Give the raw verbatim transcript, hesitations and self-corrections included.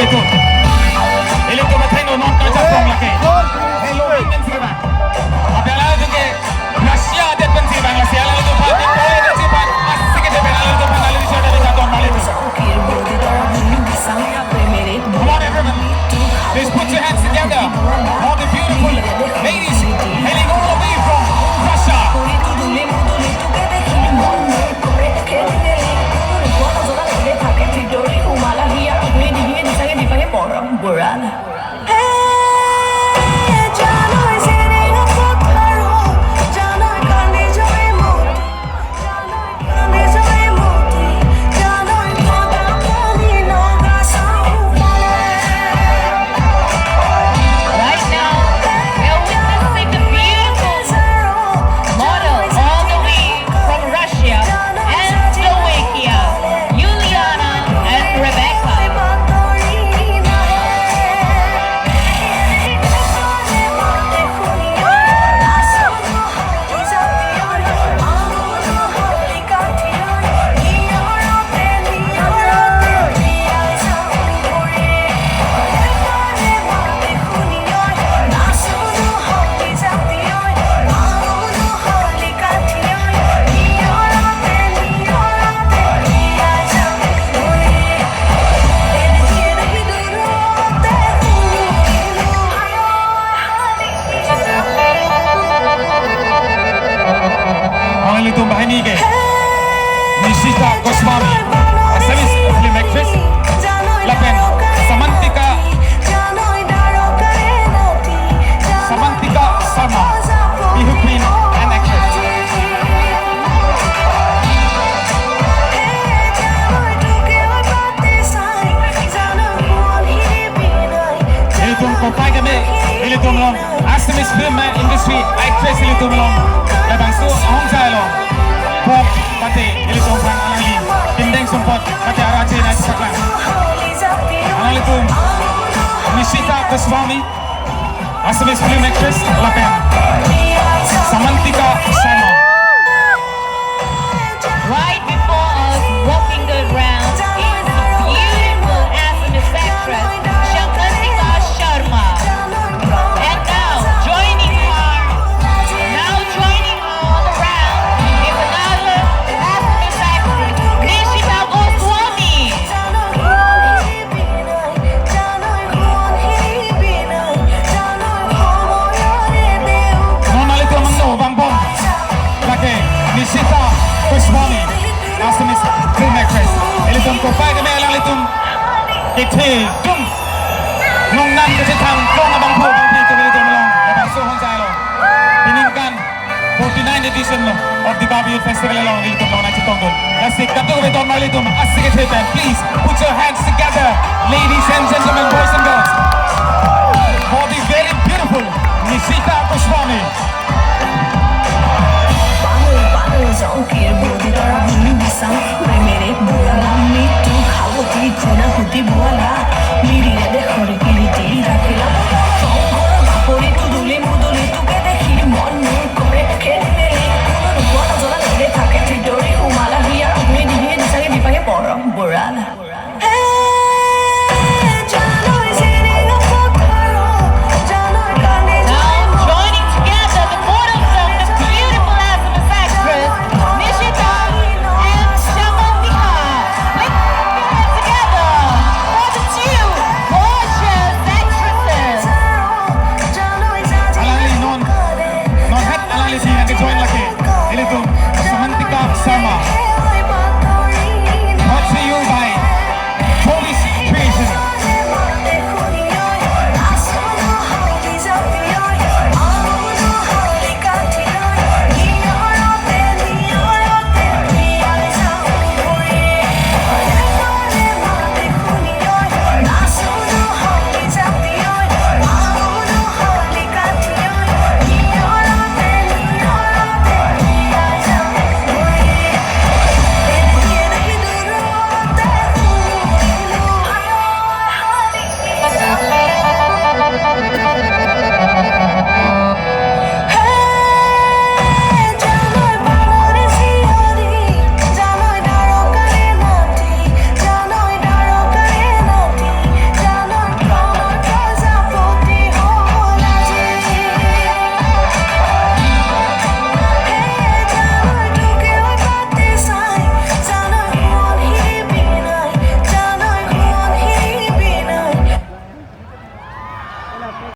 Ilitum athengno non kachasong lake. Hello, pensi bang. Api alanglitum ke Russia adet pensi bang, lasi alanglitum aphan, Victoria adet pensi bang, asik adet pen alanglitum aphan, alanglitum aphan, alanglitum aphan. Come on, everyone. Please put your hands together for the beautiful ladies hailing all the way from Russia. Right now, we are witnessing the beautiful model all the way from Russia and Slovakia, Juliana and Rebecca. Alanglitum banghini ke Nishita Goswami, Assamese film actress, lapen Samantika, Samantika Sharma, Bihu queen and actress. Ilitum kopai keme, ilitum along Assamese film industry actress ilitum along labangso ahongjai along pok mate ilitum aphan alangli pindeng sumpot mate arache nai saklang. Alanglitum Nishita Goswami, Assamese film actress, lapen Samantika Sharma. Right before us, walking the grounds, is the beautiful Assamese actress, Samantika Sharma. And now, joining her, now joining her on the ground is another Assamese actress, Nishita Goswami. Non alanglitum amangno vangbom lake Nishita Goswami, Assamese film actress. Ilitum kopai keme alanglitum kethe atum, nongnam kachethang tong abangphu abangphi atum ilitum along labangso ahongjai along, peningkan forty-nine edition of the Babi Youth Festival along ilitum along nangchetongdun. Lasi kadokave don marlitum asik kethe pen, please put